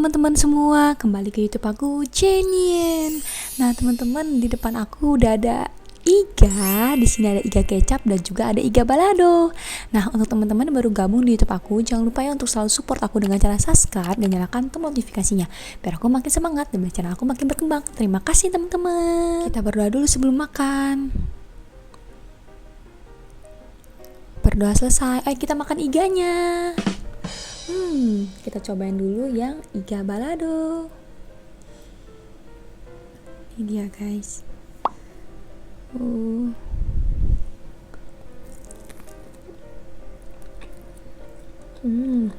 teman-teman semua, kembali ke YouTube aku Jenien. Nah, teman-teman, di depan aku udah ada iga. Di sini ada iga kecap dan juga ada iga balado. Nah, untuk teman-teman yang baru gabung di YouTube aku, jangan lupa ya untuk selalu support aku dengan cara subscribe dan nyalakan tombol notifikasinya biar aku makin semangat dan channel aku makin berkembang. Terima kasih teman-teman. Kita berdoa dulu sebelum makan. Berdoa selesai, ayo kita makan iganya. Kita cobain dulu yang iga balado. Ini dia guys. Uh. Hmm.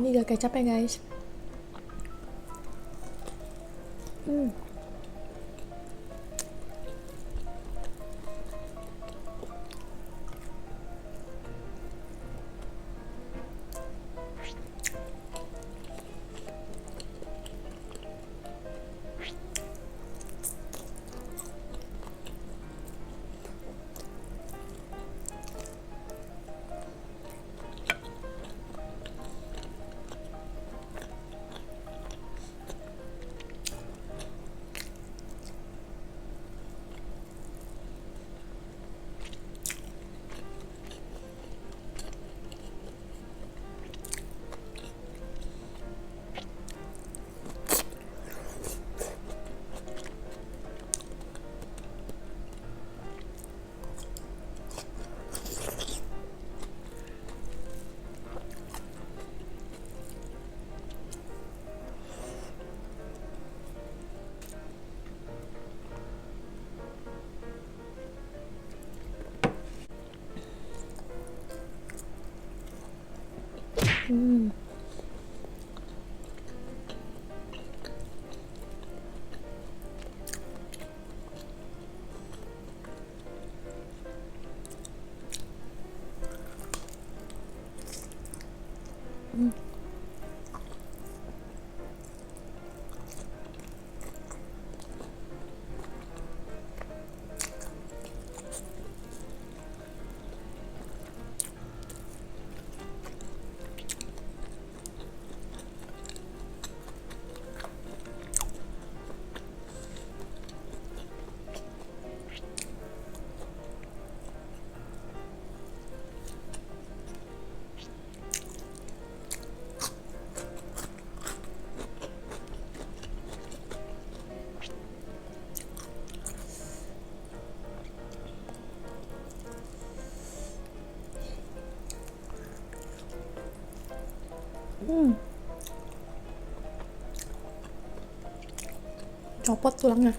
Ini iga kecap ya guys. Copot tulangnya.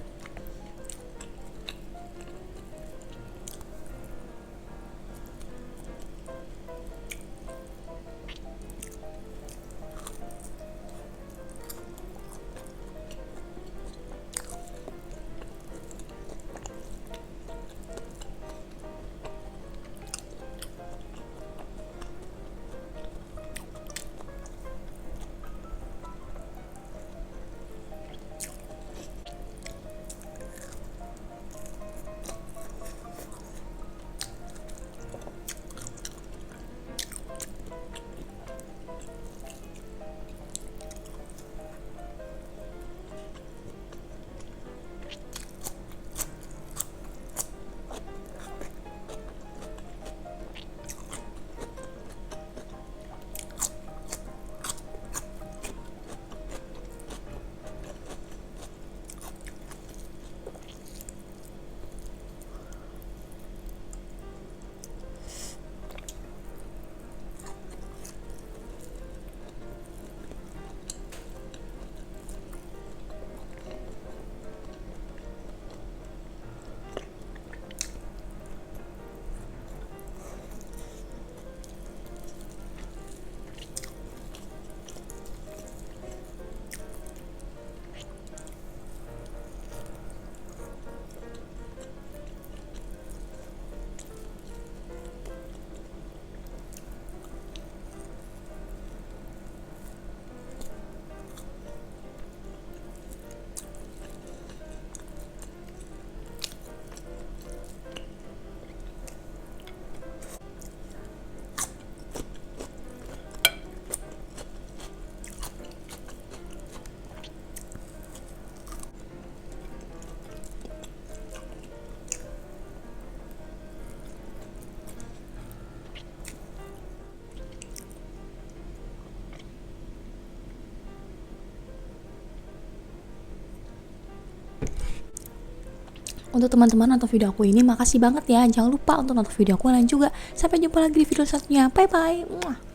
Untuk teman-teman nonton video aku ini, makasih banget ya. Jangan lupa untuk nonton video aku lain juga. Sampai jumpa lagi di video selanjutnya. Bye bye.